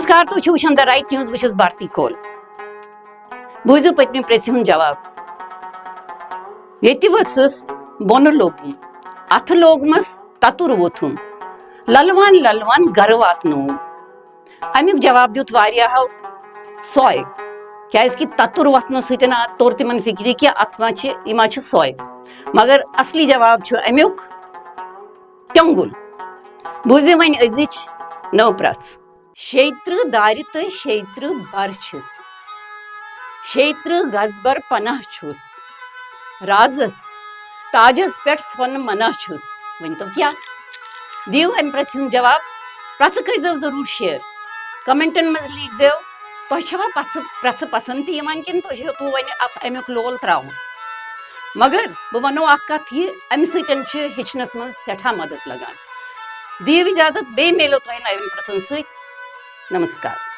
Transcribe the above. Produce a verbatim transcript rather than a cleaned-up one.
نمسکار، تُہۍ چھِو وٕچھان The Right News، بہٕ چھَس بھارتی کول۔ بوٗزِو پٔتمہِ پرٛژھِ ہُنٛد جواب۔ ییٚتہِ ؤژھٕس بۄنہٕ لوٚبُم، اَتھٕ لوگمَس تَتُر ووٚتھُم، لَلوان لَلوان گَرٕ واتنووُم۔ اَمیُک جواب دیُت واریاہو سۄے، کیٛازِ کہِ تَتُر وۄتھنہٕ سۭتۍ آ-، توٚر تِمَن فِکرِ کہِ اَتھ ما چھِ، یہِ ما چھِ سۄے۔ مگر اَصلی جواب چھُ اَمیُک ٹیوٚنٛگُل۔ بوٗزِو وۄنۍ أزِچ نٔو پرٛژھ۔ شیٚیہِ ترٕٛہ دارِ تہٕ شیٚیہِ ترٕٛہ بر چھِس، شیٚیہِ ترٕٛہ گز بر پناہ چھُس، رازس تاجس پٮ۪ٹھ سۄنہٕ منہ چھُس۔ ؤنۍ تو کیٛاہ؟ دِیِو اَمہِ پرٛژھِ ہُنٛد جواب۔ پرٛژھٕ کٔرۍزیو ضروٗر share۔ Commentن منٛز لیٖکھزیو، تۄہہِ چھوا پژھٕ، پرٛژھٕ پسنٛد تہِ یِوان کِنہٕ تُہۍ ہیوٚتوٕ وۄنۍ اَتھ اَمیُک لول ترٛاوُن؟ مگر بہٕ وَنو اَکھ کَتھ یہِ، اَمہِ سۭتۍ چھِ ہیٚچھنَس منٛز سٮ۪ٹھاہ مدد لگان۔ دِیِو اِجازت، بیٚیہِ میلو تۄہہِ نَوٮ۪ن پرٛژھن سۭتۍ۔ نمسکار۔